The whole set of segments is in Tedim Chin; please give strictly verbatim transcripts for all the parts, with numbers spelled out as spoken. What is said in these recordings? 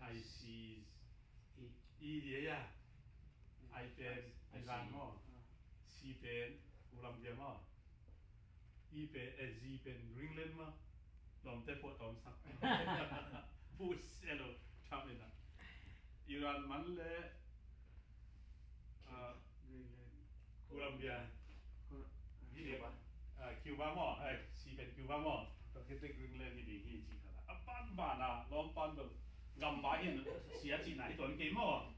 I C E dia ya. I pen Iran maw. C pen Colombia maw. E pen, eh, Z pen Greenland maw. Lawmte phuah tawm sak. Puh sia lo tham ina. Iran man le, ah, Greenland. Colombia. Cuba. Ah, Cuba maw, eh, C pen Cuba maw. Tua khit teh Greenland hi ding hi ci kha la. A pan ban a, lawm pan bel gamva hi sia cihna hi tuan kei maw.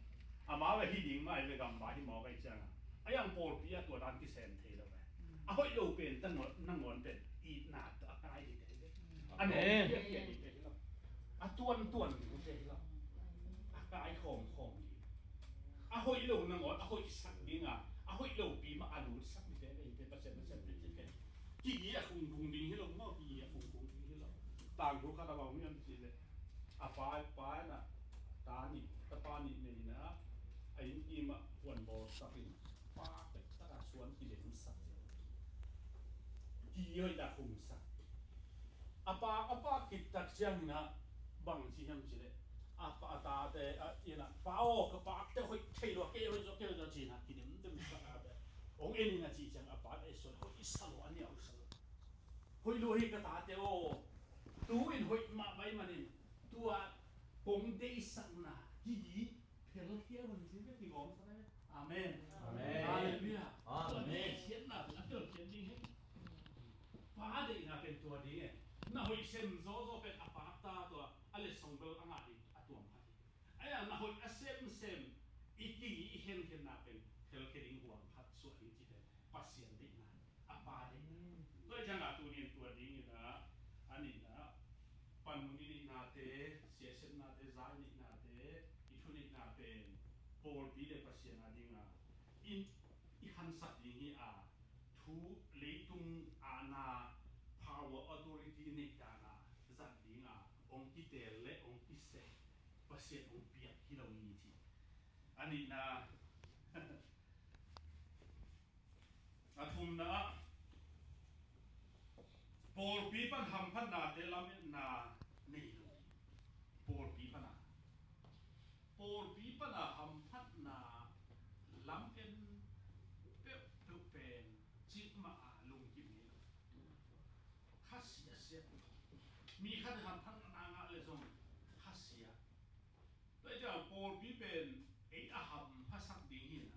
Amau bel hi ding mah hi bel gamva hi maw kai ciang a. A yang pawlpi a tua dan kisem thei lo bel. A hoih lo pen ta ngawn, nangawn pen itna a kai hi te hi bel. A nuam piakpiak hi te hi lo. A tuantuan hi te hi lo. A kai khawmkhawm hi. A hoih lo nangawn a hoihsak ding a, a hoih lopi mah a lutsak ding te hi te, Pasian, Pasian te te te. Kigi a khungkhung ding hi lo maw, kigi a khungkhung ding hi lo. Tangthu khat a bang hiam cih leh, a pa, pa in a ta nih, tapa nih nei in a, a innkim ah puan bawlsak in, pa pek tak a suan kidemsak. Kigi hoih tak khungsak. A pa, a pa khit tak ciangin a bang ci hiam cih leh, a pa, a tate, a, in a, pa aw, ka pa te hoih thei lo, kei hoih zaw, kei hoih zaw ci in a, kidemdemsak a beh. Hong en in a cih ciang a pa te suan hoih sa lo, a niau sa lo. Hoih lo hi ka tate aw. Tu in hoih mah bai manin, tua kong deihsakna kigi phelkhia un ci bek kigawmsak e. Amen. Amen. Halleluiah. Amen. Tua deihkhiatna pen a phelkhiat ding hi. Pa deihna pen tua ding e. Na hoih sem zawzaw pen a pakta tua a letsong bel a ngah ding a tuam khat hi. A yang na hoih a semsem i kigi i khenkhenna pen phelkhia ding huang khat suah ding ci pen Pasian deihna, a pa deihna. Tua hi ciangin tuni in tua dingin a, a nihna, panmun i nihnate, siasepnate, za i nihnate, i thuneihnate pen pawlpi le Pasian a ding a, in, i khansak ding hi a, thu leitung a na power authority neih dan a zat ding a, hong kiteel le hong kiseh Pasian hong piak hi lo hi ci. A nihna, a thumna ah, pawlpi pan hamphatnate lametna nei lo. Pawlpi pan a, pawlpi pan a hamphatna lamen peuhpeuh pen cikmah a lungkim ngei lo. Khasia sia. Mi khat hamphatna ngah le zong khasia. Tua hi ciang pawlpi pen ei a hamphasak ding hi na,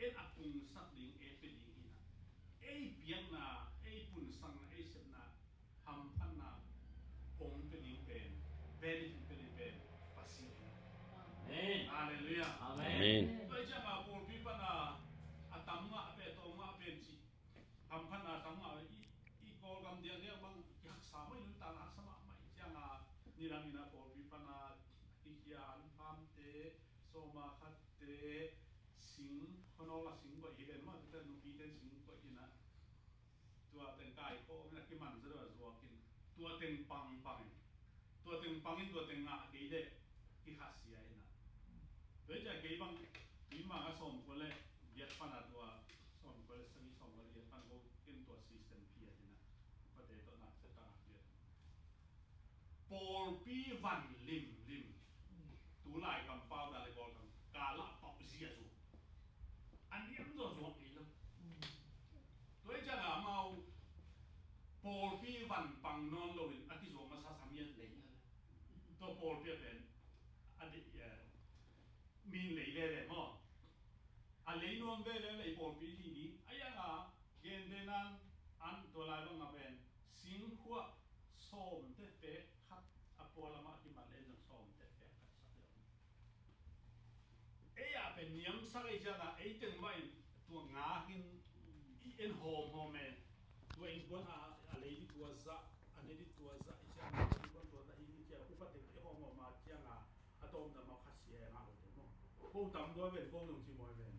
en a pungsak ding ei pia ding hi na, ei piakna, ei punsakna, ei sepna, hamphatna hong pia ding pen, benefit pia ding pen Pasian hi na. Amen. Halleluiah. Amen. Amen. Tua hi ciang a pawlpi pan a, a tam ngah pen, a tawm ngah pen ci. Hamphatna tam ngah i, i Kawlgam diakdiak bang kihaksa mah i, nuntakna haksa mahmah i ciang a, nidang in a pawlpi pan a kikhia, anphamte, sawma khatte, sing, khuanawl a sing koih hi ven mah, tuate nupite sing koih hi na, tua teng kaikhawm in a kiman zaw a zuak in, tua teng pangpang in, tua teng pang in, tua teng ngah kei leh kikhasia hi na. Tua hi ciang kei bang, tui mang a sawmkua le giat pan a tua, sawmkua le sagih, sawmkua le giat pan ko ken tua system pia hi na. Pate tawh na se ta pia. Pawlpi van limlim. Tulai kampau dan le Kawlgam ka lah pauh zia zu. A niam zaw zuak kei lo. Tua hi ciang a amau pawlpi van pang nawn lo in a kizuak masa sam hian lei. Tua pawlpi a pen a deih, eh, min lei veve maw. A lei nuam veve lei pawlpi hi ding. A yang a gente nan an tua lai bang a pen singkhuah sawmte pek khat a pualam ah kimat le zong sawmte pek khat sak le om. Ei a pen niamsak ei ciang a ei teng mah in tua ngak in i en hawmhawm e. Tua innkuan a, a lei dih tua zah, a ne dih tua zah i ciang a innkuan tua zah i ciang a upa teng i hawmhawm a ciang a, a tawmna mah khasia e ngak lo te maw. Ko tam tua ven, ko nong ci maw ven.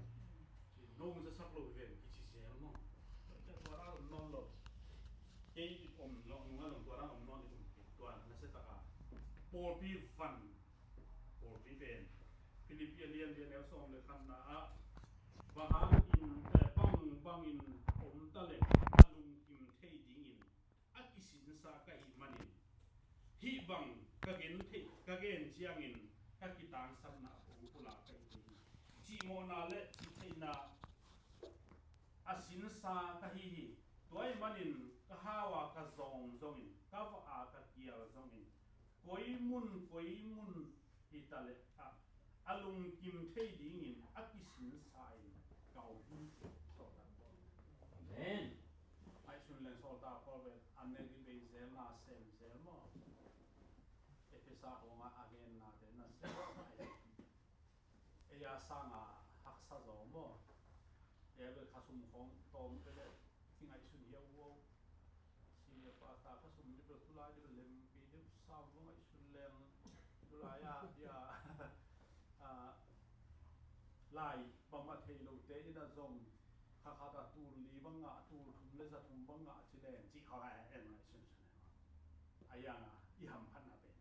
Ci nong zasak lo ven, kici zel maw. Tua tua ra om nawn lo. Kei om lo, nung a long tua ra om nawn i kum tua na se tak a. Pawlpi van Pawlpi pen Philippi a lian lian neu sawm le khatna ah, bang hangin, eh, bang bangin om ta leh a lungkim thei dingin a kisinsa ka hih manin, hih bang ka gen theih, ka gen ciangin ka kitangsapna hong pulak ka hi thei hi. Cihmawhna le cihtheihna a sinsa ka hi hi. Tua ahih manin ka hau a ka zawng zongin, ka vah a ka kial zongin, koi mun koi mun hi ta leh ah, a lungkim thei dingin a kisinsa in ka om hi. Sawltak Paul. Amen. Ngaihsun leng Sawltak Paul pen a nek i bei zel na sem zel maw? Efesa khawng ah a genna te na sem. Ei a sang a haksa zaw maw? Ei a bel khasum khawng tawm te le kingaihsun hi a uh aw. Senior pastor khasum ni bel tulai ni bel lem kei deuh sam va ngaihsun leng tulai a dia, a, lai bang a thei lo te in a zong kha khat a tul li bang ngah, tul thum le za thum bang ngah ci leng cih khawng a en ngaihsun sun e. A yang a i hamphatna pen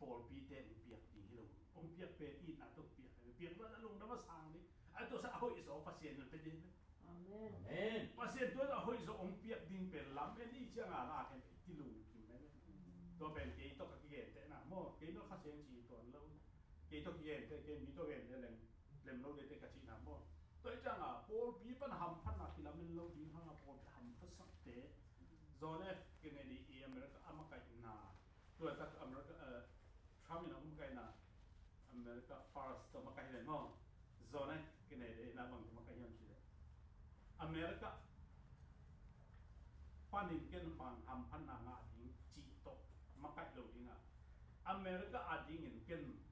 pawlpi te hong piak ding hi lo. Hong piak pen itna tawh piak, piak lo a lungdam a sang ding. A tua sa a hoih zaw Pasian in pe ding. Amen. Amen. Pasian tua a hoih zaw hong piak ding pen lam en i ciang a la hen i kilungkim en. Tua pen kei tawh ka kigentehna maw, kei tawh Kha Siang ci tuan lo. Kei tawh kigenteh, kei mi tawh genteh lem, lem lo dete ka cihna maw. Tua i ciang a pawlpi pan hamphatna kilamen lo ding hang a pawlpi hamphatsakte John F Kennedy i America a makaihna, tua tak America, eh, Trump in a hong makaihna America First tawh makaih leh maw? John F Kennedy in a bang tawh makaih hiam cih leh America panin ken bang hamphatna ngah ding cih tawh makaih lo ding a, America a dingin ken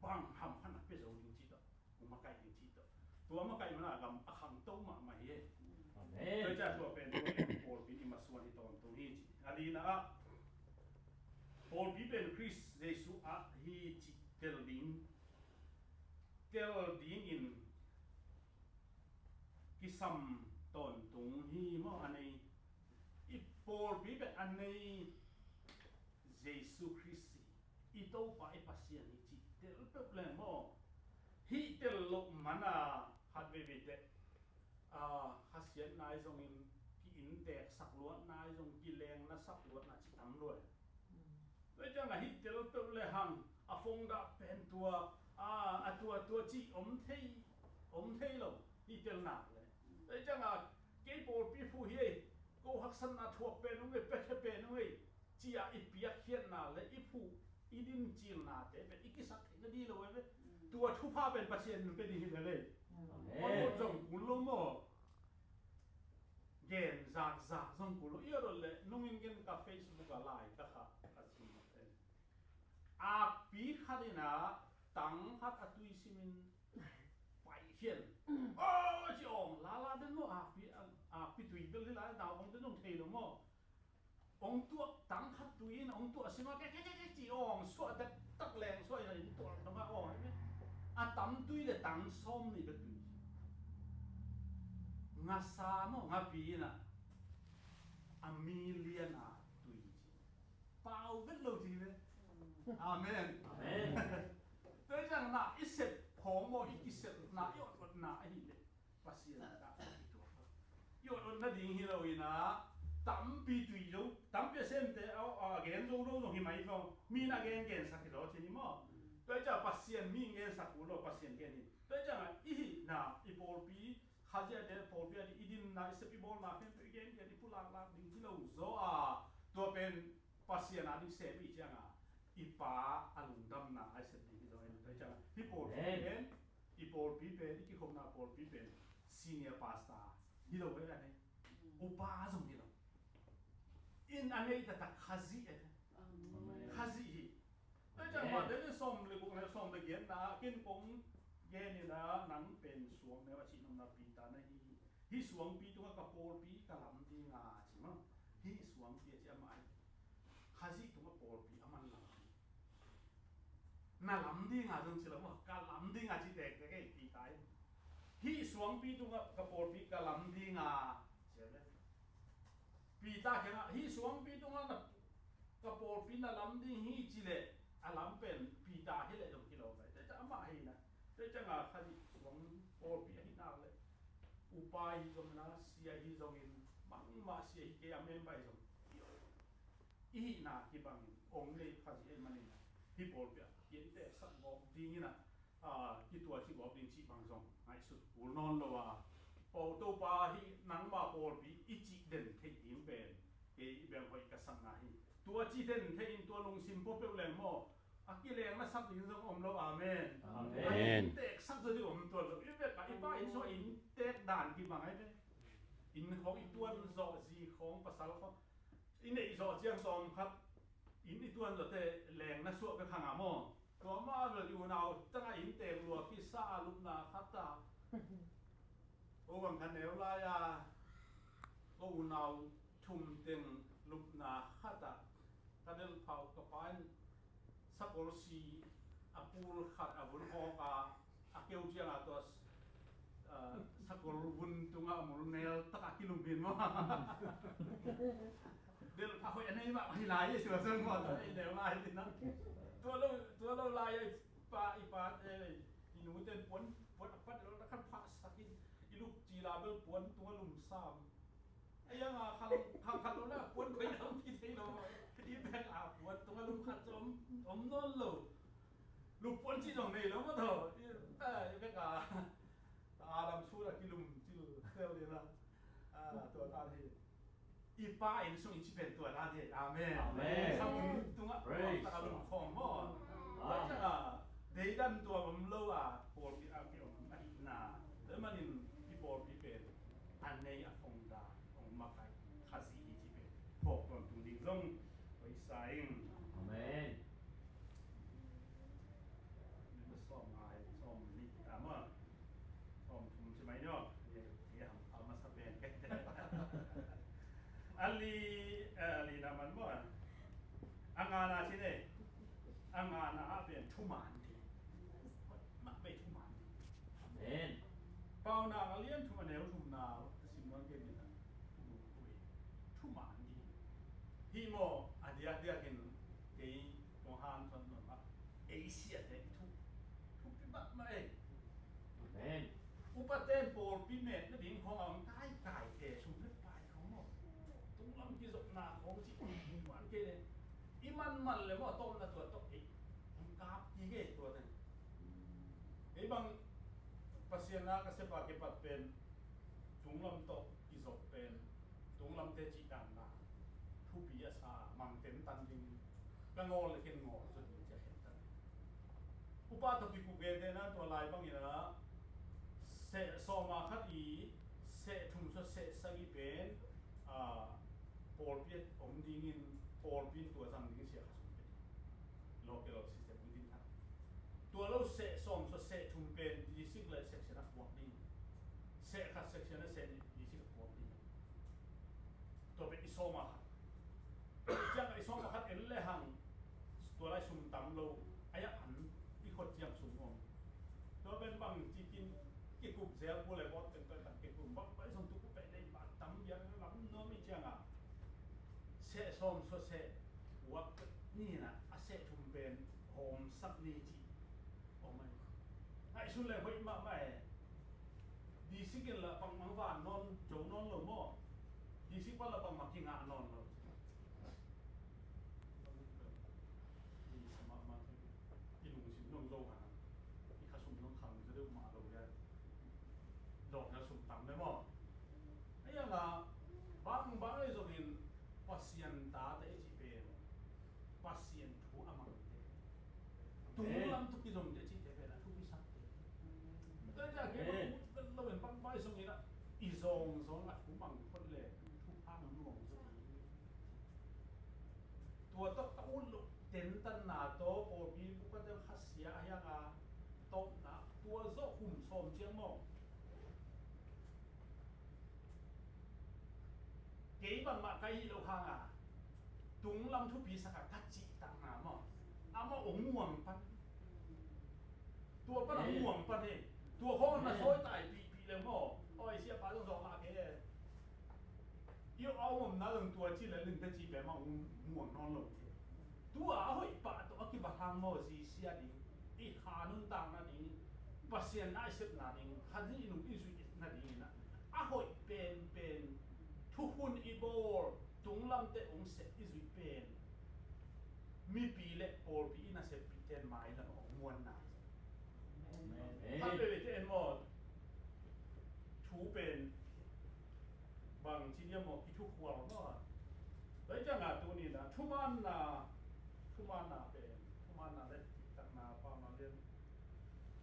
bang hamphatna pia zo ding cih tawh hong makaih ding cih tawh. Tua makaih mana gam a khangto mahmah hi. Amen. Tua ciang tua pen tua pen pawlpi in i masuan hi tawntung hi ci. A lina ah pawlpi pen Khrist Jesuh ah hi cih tel ding, tel dingin kisam tawntung hi maw? A nei i pawlpi pen a nei Jesuh Khrist hi, i Topa i Pasian hi cih tel peuh leng maw? Hih tel loh mana khat veivei teh, ah, khasiatna i zongin ki-innteeksak luatna i zong kilengnasak luatna cih tam lua. Tua ciang a hih tel peuh le hang a phone dah pen tua, ah, a tua tua cih om thei, om thei lo hih tel nak le. Tua ciang a kei pawlpi phu hi ei, ko haksatna thuak pen ung ei, piakhia pen ung ei, ci-a i piakkhiatna le i phuh i dincilnate pen i kisak theihna ding lo e ve. Tua thupha pen Pasian in pe ding hi ve lei. Amen. Hollywood zong kul lo maw? Gen zakzak zong kul lo. I a dot le nungin gen ka Facebook a lai ka kha ka zin. Akpi khat in a tang khat a tui simin paikhian. Oh, ci awng lala den maw akpi, akpi tui bel hi lai, nau bang den zong thei lo maw? Ong tuah tang khat tui in ong tuah sima kek kek kek ci awng suah dektak leng suah in a in tuah tang a awng in a tam tui le tang sawm nih bek tui. Ngasa maw ngapi in a a million a tui ci. Pau vet lo ci ve. Amen. Amen. Tua ciang na i sep khawng maw i kisepna i ototna ahi le. Pasian a dah i tuak. I ot ot nading hi lo in a tampi tui zo, tampi a semte a, a gen zo lo zong hi mai zong. Mi na gen gensak hi lo cin hi maw? Tua i ciang Pasian mi gensak uh lo Pasian gen hi. Tua i ciang a i hihna i pawlpi, Khazih a te pawlpi a ding i dinna i sep i bawlna khempeuh i gen gen i pulaklak ding hi lo zaw a. Tua pen Pasian a ding sem i ciang a i Pa a lungdamna a i sep ding hi zaw a. Tua i ciang a hi pawlpi pen I pawlpi pen, i kikhopna pawlpi pen senior pastor hi lo ve a nei. Upa zong hi lo. In a nei taktak Khazih a nei. Amen. Khazih hi. Tua ciang Mate le sawm le guk le sawm le giatna kin kong gen in a nang pen suang neu a cih nopna Peter na hi hi. Hih suangpi tungah ka pawlpi ka lam ding a ci maw. Hih suangpi a ci amah hi. Khazih tungah pawlpi a man lam. Na lam ding a zong ci lo maw, ka lam ding a ci tektek ei Peter in. Hih suangpi tungah ka pawlpi ka lam ding a ci a ve. Peter kiangah hih suangpi tungah na ka pawlpi na lam ding hi ci leh a lam pen Peter hi leh zong hi lo ve. Tua ciang amah hi na. Tua ciang a Khazih suang pawlpi a hi nak leh upa hi zongin a sia hi zongin bangmah sia hi kei a member hi zong i hihna kibangin ong nei Khazih ei manin hih pawlpi ah kiinteksak gawp dingin ah, aa, kituaci gawp ding cih bang zong ngaihsut kul nawn lo a, Topa hih nangma pawlpi i cih den theih ding pen kei i bel hoih ka sakna hi. Tua cih den theih in tua lungsim pua peuh leng maw, a kileng na sak ding zong om lo. Amen. Amen. A kiinteksak zaw ding om tuan lo. I bek a i pa inn sung a inntek dan kibang ai ve. Inn khawng i tuan zawh, zi khawng, pasal khawng i neih zawh ciang tawm khat inn i tuan zawh teh leng na suah bek hang a maw. Tua mah bel i unau tengah inntek lua kisa a lupna khat ah, o bang kha neu lai a, o unau thum teng lupna khat ah ka delhphah uh, ka pa in sakol si a pul khat a vun hawk a, a keu ciang a tua, ah, sakol vun tungah a mul nel tak a kilum hi maw. Delhphah hoih a nei mah hi lai, tua zong maw, tua i neu lai hi na. Tua lo, tua lo lai a i pa, i pa, eh, i nu ten puan, puan a pat lo na khan phah sak in, i lup cil a bel puan tung a lum sam. A yang a khang, khang khat lo na, puan koi lam ki thei lo. I bek a puan tung a lum khat zong om, om nawn lo. Lup puan cih zong nei lo maw tho. I, eh, i bek a, Adam sut a kilum cil tel ding a. Ah, tua dan hi. I pa inn sung i cih pen tua dan hi. Amen. Amen. Sa mun tungah, praise, tua tak a lum khawm maw. Amen. Tua ciang a, deidan tua om lo a, pawlpi a kiom ahihna. Tua manin i pawlpi pen a nei a phong dan hong makaih Khazih hi cih pen phawk tawntung ding zong hoih sa ing. Amen. Sawm ngai, sawm nih ta maw. Sawm thum ci mai ni aw. Hi ham a masa pen. A li, eh, a lina man maw. A ngana ci ne. A ngana ah pen thuman ding. Mah pen thuman ding. Amen. Paunak a lian thum a neu thumna sim nuam kei ni. Thuman ding. Hih maw, a diakdiakin kei kong hanthawn nuam ah, ei siate i thu, thupi mahmah ei. Amen. Upate in pawlpi met nading khawng a hong kaikaite, sum le pai khawng maw, tunglam kizopna khawng cih nuam kei le. I manman le maw, a tawpna tua tawh ei hong kap kik ei tuate. Kei bang Pasian a ka sep a kipat pen tunglam tawh kizop pen, tunglamte cih dan na thupi a sa, mang tentan ding, ka ngawl le ken ngawl zaw ding ci a khentan. Upa tawh kikup gentehna tua lai bangin a, seh sawm a khat i seh thum sua seh sagih pen, a, pawlpi a om dingin, pawlpi in tua zang dingin sia kha sung pia ding. Local system within khat. Tua lo seh sawm sua seh thum pen district le section a puak ding. Seh khat section a seh nih district a puak ding. Tua pen i sawm a khat. Ciang i sawm a khat en le hang tua lai sum tam lo. A yak an i khot ciang sum om. Tua pen bang cikin kikup zel pu le bawt pen tua tak kikup bang pai song tu ku pen dei bang tam biang lam nuam i ciang a. Seh sawm sua seh puak ni na a seh thum pen hawmsak ni ci. Om ai. Ngaihsun le hoih mahmah e. District in la pangmang van nawn zo nawn lo maw? District pan la pangmang kingah nawn lo. I sa mahmah. I lungsim nong zo hang. I khasum nong khang zaw deuh mah lo le. Dawng na sum tam le maw? A yang a bang bang le zongin Pasian tate i cih pen Pasian thu a mangte. Tunglam tawh kizomte cihte pen a thupi sakte. Tua ciang kei bang ut vet lo in bang pai sungin ah i zawngzawng a thu mang khot le thupha nuam zaw ding. Tua tawh ka ut loh tentanna tawh pawlpi bup ka tel khasia a hiang a tawpna tua zawh kum sawm ciang maw. Kei bangmah ka hih loh hang a, tunglam thupi sak a ka cih takna maw, amah ong muang pan. Tua pan a muang pan hi. Tua khawng na sawi taipihpih leng maw. Oi, siapa zong zawh mah kei e. I a omna zong tua ci le linte ci peuhmah ong muang nawn lo kei. Tua a hoih pah tawh a kibat hang maw, zisia ding, i kha nuntakna ding, Pasian na i sepna ding, khan i nung i zuihna ding in a, a hoih penpen, thukhun i bawl, tunglamte ong sep i zuih pen. Mipi le pawlpi i naseppihte in mailam ah hong muanna. Amen. Khat veivei te en maw, thu pen bangci dia maw, kithukhual maw. Tua hi ciangah tuni-in ah thumaanna, thumaanna pen, thumaanna le cihtakna, Paunak lian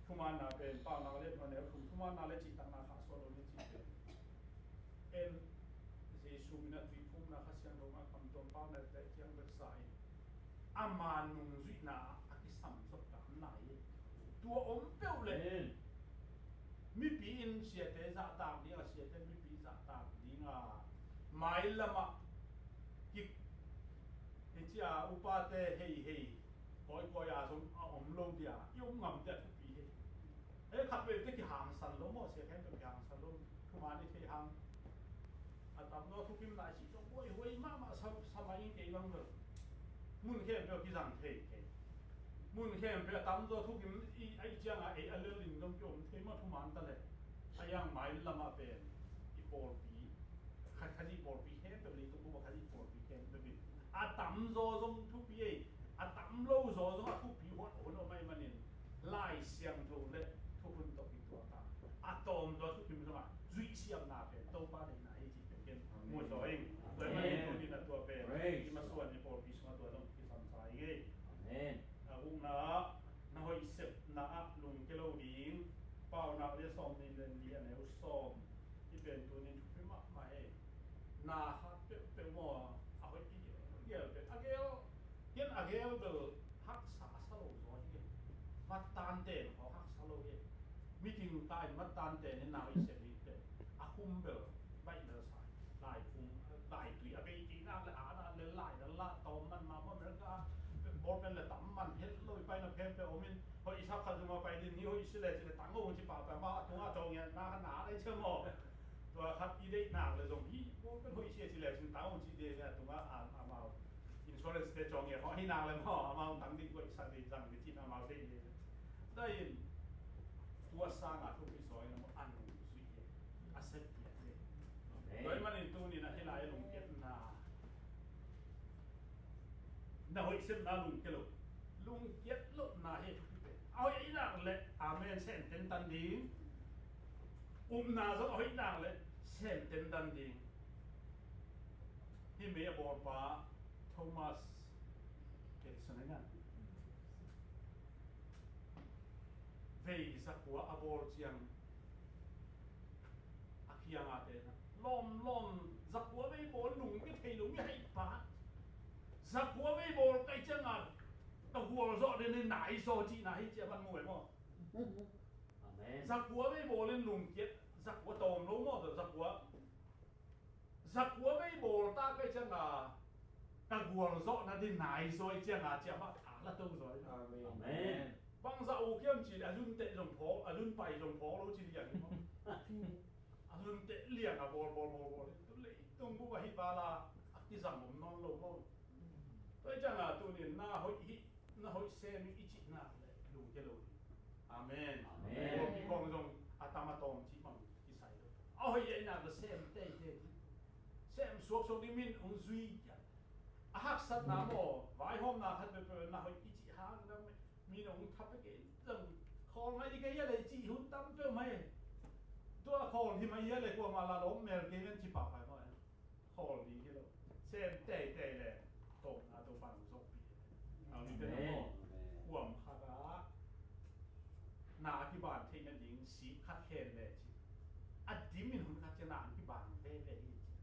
thumaanna pen, Paunak lian khat neu thum, thumaanna le cihtakna khahsuah lo ni cih pen. En, Jesu min a tuiphumna, Kha Siangtho a kamtuam, Paunak te kiang bek sa in, ama nungzuihna a kisam zot tam lai hi. Tua om peuh leh, amen, mipi in siate zahtak ding a, siate mipi zahtak ding a, mailam ah ki, hi cia upate hei hei, kawikawi a zong a om lo dia, i om ngam dia thupi hi. Ei khat veivei te kihangsan lo maw, sia khempeuh kihangsan lo, thuman i theih hang. A tamzaw thukim lai cih zong huaihuai mahmah sa, sa mah ing kei bang bel. Mun khempeuh a kizang thei kei. Mun khempeuh a tamzaw thukim i, a i ciangah ei a lel in zong kiom thei maw, thuman ta leh. A iang mailam ah pen i pawlpi, Kha, Khazih pawlpi khempeuh, leitung bup a Khazih pawlpi khempeuh in a tamzaw zong thupi ei, a tamlo zaw zong a thupi huan hun om ahih manin, Lai Siangtho le thukhun tawh kituak a, a tawmzaw thukim zongah zuihsiamna pen Topa deihna hi cih pen ken, amen, muzaw ing. Tua ahih manin, amen, tuni-in a tua pen, praise, i masuan i pawlpi sungah tua zong kisamsa ing ei. Amen. A gukna ah, na hoih sepna ah lungkia lo ding. Paunak lian sawmnih le nih a neu sawm. Hih pen tuni-in thupi mahmah hi. Na khat peuhpeuh maw, a hoih i gel, gel pen a gel, ken a gel bel haksa a sa lo zaw hi. Mattan ten khawng haksa lo hi. Meeting kai mattan ten in na hoih sep hi pen a khum bel baih bel sa. Lai phung, lai tui a bei kei nak le, a na le lai na la tawm man ma maw, America ball pen le tam man het lo, i paina pen pen om in, hoih i sap khat zong a pai ding hi, hoih i si le ci le tang o ci pahpah ma, a tungah tawng ngiat na khat na dai cia maw. Tua khat i deih nak le zong hi, ball pen hoih i si le ci tang o ci de le a tungah a, amau insurance te cawng ngiat khawng hi nak le maw, amau tang ding koih sa ding zang ding ci na amau deih le. Tua in tua sangah thupi zaw in a maw, a nungzui hi, a sep hi. Amen. Tua ahih manin tuni-in ah hih lai lungkiatna, na hoih sepna lungkia lo, lungkiat lohna hi thupi pen. A hoih ahih nak leh, amen, sem tentan ding. Upna zong a hoih nak leh sem tentan ding. Hih mei a bawlpa Thomas Edison hi na. Vei zakua a bawl ciang a kiangah te na, lawmlawm, zakua vei bawl lungkia thei lo mi haih pa. Zakua vei bawl kai ciangah ka gualzawh den in nai zaw cihna hi ci a van mu e maw. Amen. Zakua vei bawl in lungkiat, zakua tawm lo maw, zakua. Zakua vei bawl ta kai ciangah ka gualzawhna ding nai zaw ciangah ciamah tha la to zaw. Amen. Amen. Bangzah uh kiam cih leh a zun teh zong phawk, a zun pai zong phawk lo ci liang hi maw. A zun teh liang a bawl, bawl, bawl, bawl. Tu leitung bup a hi bala a kizang om nawn lo maw. Tua hi ciangah tuni-in na hoih hi, na hoih sem i cih nak leh lungkia lo ding. Amen. Amen. Pawlpi khawng zong a tam a tawm cih bang kisai lo. A hoih ahih nak leh sem teitei ding. Sem suaksuak ding, min hong zui kia. A haksatna maw, vaihawmna khat peuhpeuh na hoih i cih hang na mi nong thap pek in zong khawl mai ding ka hia leh cih hun tam peuh mai. Tua khawl hi mai hia leh kuamah la lawm mel kei men ci pahpah maw. Khawl ding hi lo. Sem teitei leh tawmna Topa'n hong zawhpih. Amen. Kuam khat ah na a kiban theih nading sik khat khen le ci. A dim in hun khat ciang na a kiban veve hi ci.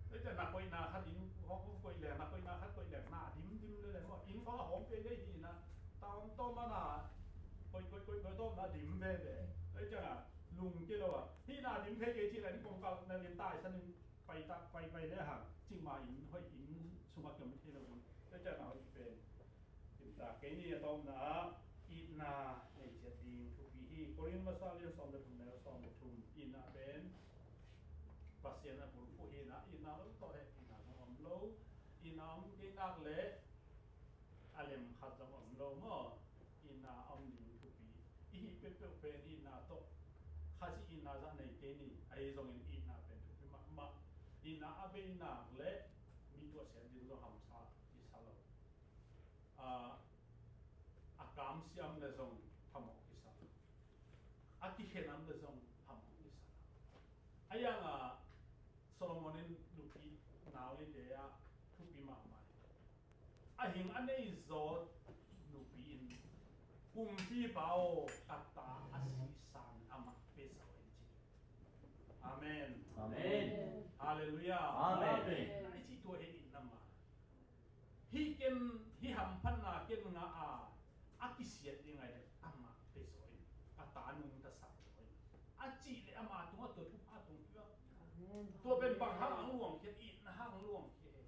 Tua ciang na koihna khat inn khawng koih leng, na koihna khat koih leng na a dimdim le leng maw, inn khawng a hawm pia ngei hi na, tawm tawm a na koih koih koih koih tawm na dim veve. Tua ciang a lungkia lo a, hih na dim thei kei ci leng kong kalh na lian taisan in pai tak pai pai le hang cih ma, inn hoih inn sungah kiom thei lo zong. Tua ciang na hoih pen Kimtak kei ni. A tawpna ah itna nei ciat ding thupi hi. Korin masa lian sawm le thum neu sawm le thum. Itna pen Pasian a bulphuh hi na, itna lo tawh he itna zong om lo. Itna om kei nak leh a lem khat zong om lo maw. Itna om ding thupi. I hih peuhpeuh pen itna tawh, Khazih itna zah nei kei ni. Ahi zongin itna pen thupi mahmah. Itna a bei nak leh mi tuahsiat ding zong hamsa i sa lo. siam le zong phamawh kisa. A kikhen om le zong phamawh kisa. A yangah Solomon in nupi nau ni le ah thupi mahmah hi. A hing a nei zaw nupi in, Kumpipa aw, ka ta a sih sangin amah pia zaw in ci. Amen. Amen. Halleluiah. Amen. Itna i cih tua hi itna mah. Hih ken, hih hamphatna ken ngah a, a kisiat ding a, amah pia zaw in, a ta nungta sak zaw in, a cih leh ama tungah tua thupha tung pia. Amen. Tua pen bang hang ang luang khia, itna hang luang khia.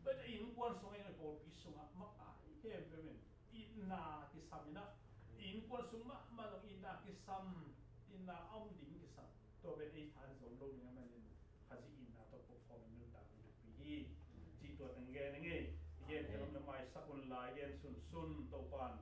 Tua innkuan sungah, pawlpi sungah mah a khempeuh in itna kisam in ah, innkuan sung mahmah zong itna kisam, itna a om ding kisam. Tua pen ei than zong lo ding a manin Khazih itna tawh pawlkhawm in nuntak ding thupi hi. Cih tua teng gen ing ei. I gen khen om na maisak un la, i gen sunsun, Topa'n